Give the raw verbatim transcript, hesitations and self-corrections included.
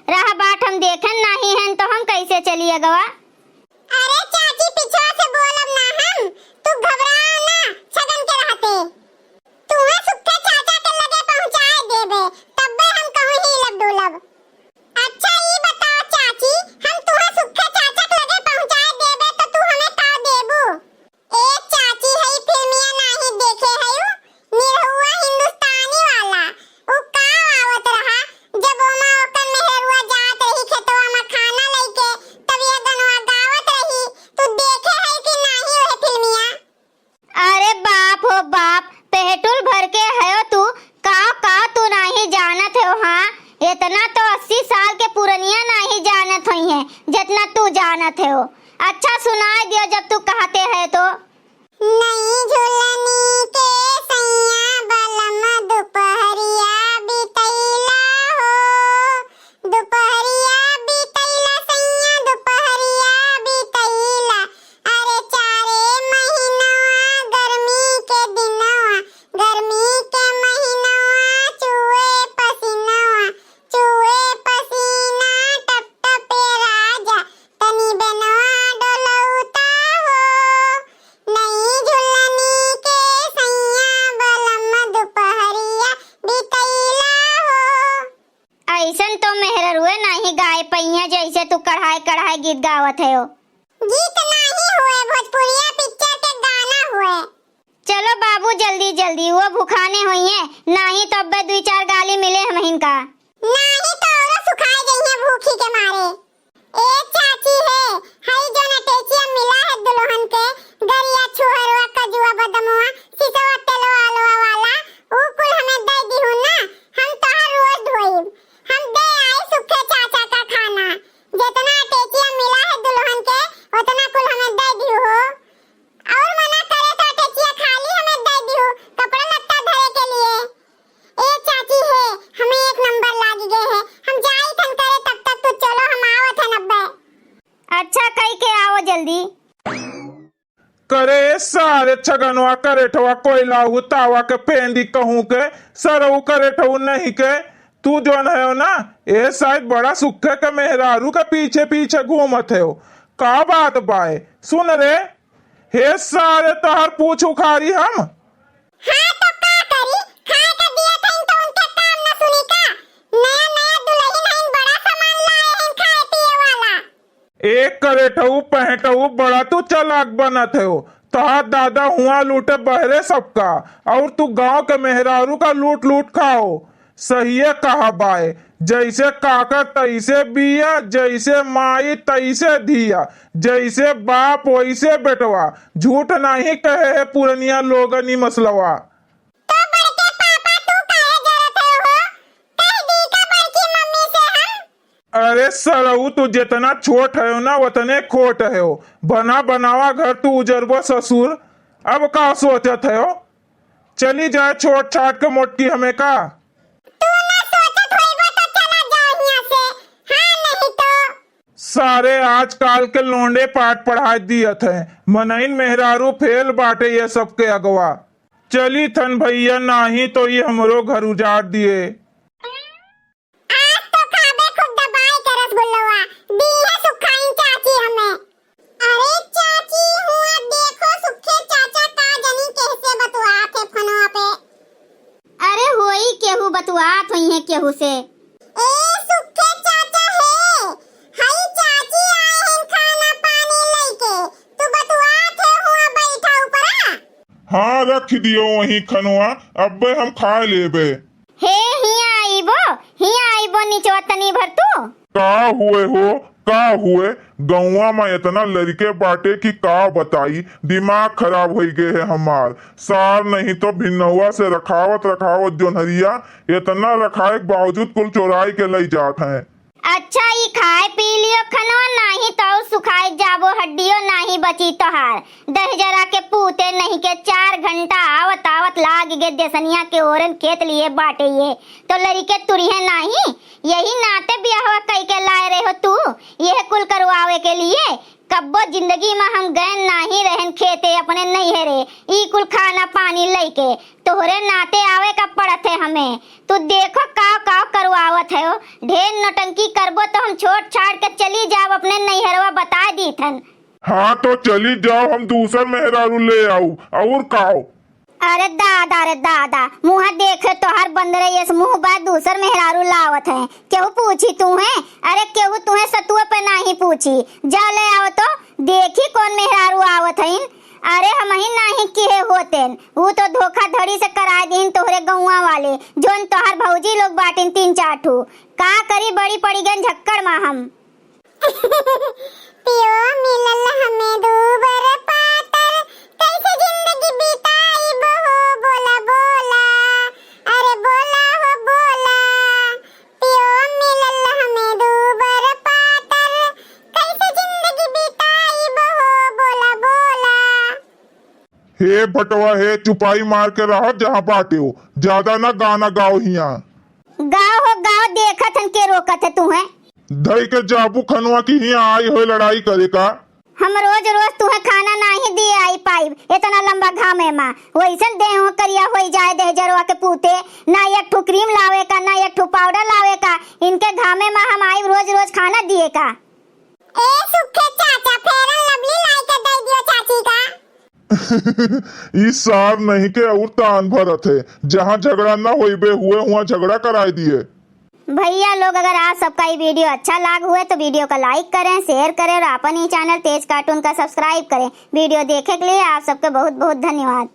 रहा बाट हम देखेन नाहीं हन तो हम कैसे चली अगवा? अरे चाची, पिछवा से बोलब ना हम, तू घबरा ना, छगन के रहते। तुहे सुखे चाचा के लगे पहुँचाए देबे, तब्बे हम कहूँ हिलब डुलब। अच्छा ई बताओ चाची, हम तुहे सुखे चाचा के लगे पहुँचाए देबे तो तू हमें का देबू? ए चाची, हई फिल्मिया नाहीं देखे हयू? निरहुआ हिंदुस्तानी वाला। उ का आवत रहा, जब ओमा ओकर मेहरुआ जात रही खेतवा में खाना लइके, तब ये गनवा गावत रही। तू देखे हई कि नाहीं ओहे फिल्मिया? अरे बाप हो बाप, पेटुल भर के हयो तू, का का तू नाहीं जानत हो? हाँ, इतना तो अस्सी साल के पुरनिया नाहीं जानत होइहें, जितना तू जानत हो। अच्छा सुनाई दियो जब तू कहते है तो। नई झुलनी के सैया बलम दुपहरिया बितैला हो, दुपहरिया बितैला सैया दुपहरिया बितैला। अरे चारे महीनवा गर्मी के दिनवा, गर्मी के महीनवा चुए पसीनवा, चुए पसीना टप टप ए राजा, तनी बेनवा डोलौता हो। नई झुलनी के सैया बलम दुपहरिया बितैला हो। अइसन तो मेहररुए नाहीं गाए पइहें जइसे तू कढ़ाई कढ़ाई गीत गावत हयो। गीत नाहीं हुए, भोजपुरिया पिक्चर के गाना हुए। चलो बाबू, जल्दी जल्दी, वो भुखाने होइहें, नाहीं तो अब्बे दुई चार गाली मिले हमहिन का। नाहीं तो औरो सुखाए जइहें भूखी के मारे। ए चाची हे, हई जौन अटैचिया मिला है दुल्हन के, गरिया, छुहरवा, कजुआ, बदमुआ, सिसवा, तेलवा, अलवा वाला, ऊ कुल हमें दे दिहु ना, हम तोहार रोज धोइब। हम दे आई सुखे चाचा का खाना, जितना अटैचिया मिला है दुल्हन के, उतना कुल हमें दे दिहु हो। और मना करे तो अटैचिया खाली हमें दे दिहु, कपड़ा लत्ता धरे के लिए। ए चाची हे, हमें एक नंबर लागी गए है, हम जाई थन करे, तब तक तू चलो, हम आवत हन अब्बे। अच्छा, कई के आओ जल्दी। करे ए सारे छगनवा करेठवा कोइला हु तावा के पेंदी कहूँ के सरऊ करेठऊ नहीं के तू जौन है ना, ए साइज बड़ा सुखे के मेहरारू के पीछे पीछे घूमत है। का बात बाय? सुन रे, हे सारे तोहर पूछ उखारी हम। हाँ तो का करी, खाए के दिए थे तो उनके काम न सुनी का? नया नया दुल्हन हईन, बड़ा सामान लाए हैं खाए पिए वाला। एक करेठऊ पहेठऊ बड़ा तू चालाक बनत हो। तोहार दादा हुआ लूटे बहरे सबका, और तू गांव के मेहरारू का लूट लूट खाओ। सहिए कहा बाय, जैसे काका तैसे बिया, जैसे माई तैसे धिया, जैसे बाप वैसे बेटवा। झूठ नाहीं कहे है पुरनिया लोगन ई मसलवा। तो बड़के पापा तू काहे जरत हो? कह दी का बड़की मम्मी से हम? अरे सरऊ, तू जितना छोट है ना, उतने खोट है। बना बनावा घर तू उजरबो ससुर। अब का सोचत है? चली जाए छोट छाट के मोटकी हमें का। तू ना सोचत होइबो तो चला जाओ हियां से, हाँ नहीं तो। सारे आजकाल के लोंडे पाठ पढ़ाई दियत है, मनइन मेहरारू फेल बाटे ये सबके अगवा। चली थन भैया, नाही तो ये हमरो घर उजाड़ दिए। आज तो खाबे खूब दबाई के रसगुल्लवा, दी है सुखाइन चाची हमें। अरे चाची, हुआ देखो सुखे चाचा का जनी कैसे बतुआत है फोनवा पे। अरे होई केहू बतुआत होई है केहू से। ए सुखे चाचा हे, हई चाची आए हैं खाना पानी लेके, तू बतुआत है हुआ बैठा ऊपरा। हाँ रख दियो वहीं खनवा, अब्बे हम खा लेबे। हे हिया आइबो, हिया आइबो निचवा तनी भर तू। का हुए हो, का हुए? गौवा में इतना लड़के बाटे कि का बताई, दिमाग खराब होई गए है हमार। सार नहीं तो भिन्नहुआ से रखावत रखावत जोनहरिया इतना रखाए के बावजूद कुल चोराई के लई जात हैं। अच्छा, ई खाए पी लियो खनवा, नाही तो सुखाए जाबो हड्डियो, नाही बची तोहार। दहिजरा के पूते नहीं के चार घंटा आवत आवत लाग गे देसनिया के ओरन खेत लिए बाटे ये, तो लड़के तुरिहे नाही। यही नाते बियाहवा कई के लाए रहे हो तू, यह कुल करवावे के लिए। कब्बो जिंदगी मा हम गए नाही रहेन खेते अपने नैहरे, ई कुल खाना पानी लइके। तोहरे नाते आवे का पड़त है हमें। तू देखो काव काव करवावत है हो। ढेर नौटंकी करबो तो हम छोड़ छाड़ के चली जाब अपने नैहरवा, बताइ दीथन। हाँ तो चली जाओ, हम दूसर मेहरारू ले आऊ, और काव। अरे दादा, अरे दादा, मुँहा देखे तोहार बंदरे यस मुँह बा, दूसर मेहरारू लावत है। केहू पूछी तुहे? अरे केहू तुहे सतुए पे नाही पूछी। जा ले आव तो, देखी कौन मेहरारू आवत हइन। अरे हमही नाही किहे होतेन, ऊ तो धोखाधड़ी से कराइ दीन तोहरे गौवा वाले, जोन तोहार भौजी लोग बाटिन तीन चार ठू। का करी, बड़ी पड़ी गन झक्कड़ मा हम। पियो मिलल हमें दूबर पातर, कैसे जिंदगी बिताइब हो, बोला बोला, अरे बोला हो बोला। पियो मिलल हमें दूबर पातर, कैसे जिंदगी बिताइब हो, बोला बोला। हे भटवा हे, चुपाई मार के रह जहाँ बाटे हो, ज्यादा ना गाना गाओ हियाँ। गाओ हो गाओ, देखत हन के रोकत है तुहे। धई के जाबू खनवा की हियाँ आई होए लड़ाई करे का। हम रोज रोज तुहे खाना नाही दिए आई पाइब, इतना लंबा घामे मा। वैसन देह हो करिया होई जाए देह जरवा के पूते, ना एक ठू क्रीम लावे का, ना एक ठू पाउडर लावे का। इनके घामे मा हम आइब रोज रोज खाना दिए का। ए सुखे चाचा, फेयर एंड लवली लाई के दे दियो चाची का। ई सार नहीं के और तान भरत है, जहाँ झगड़ा ना होइबे हुए हुआ झगड़ा कराए दिए। भैया लोग, अगर आप सबका ये वीडियो अच्छा लाग हुए तो वीडियो का लाइक करें, शेयर करें और अपन ही चैनल तेज कार्टून का सब्सक्राइब करें। वीडियो देखे के लिए आप सबके बहुत बहुत धन्यवाद।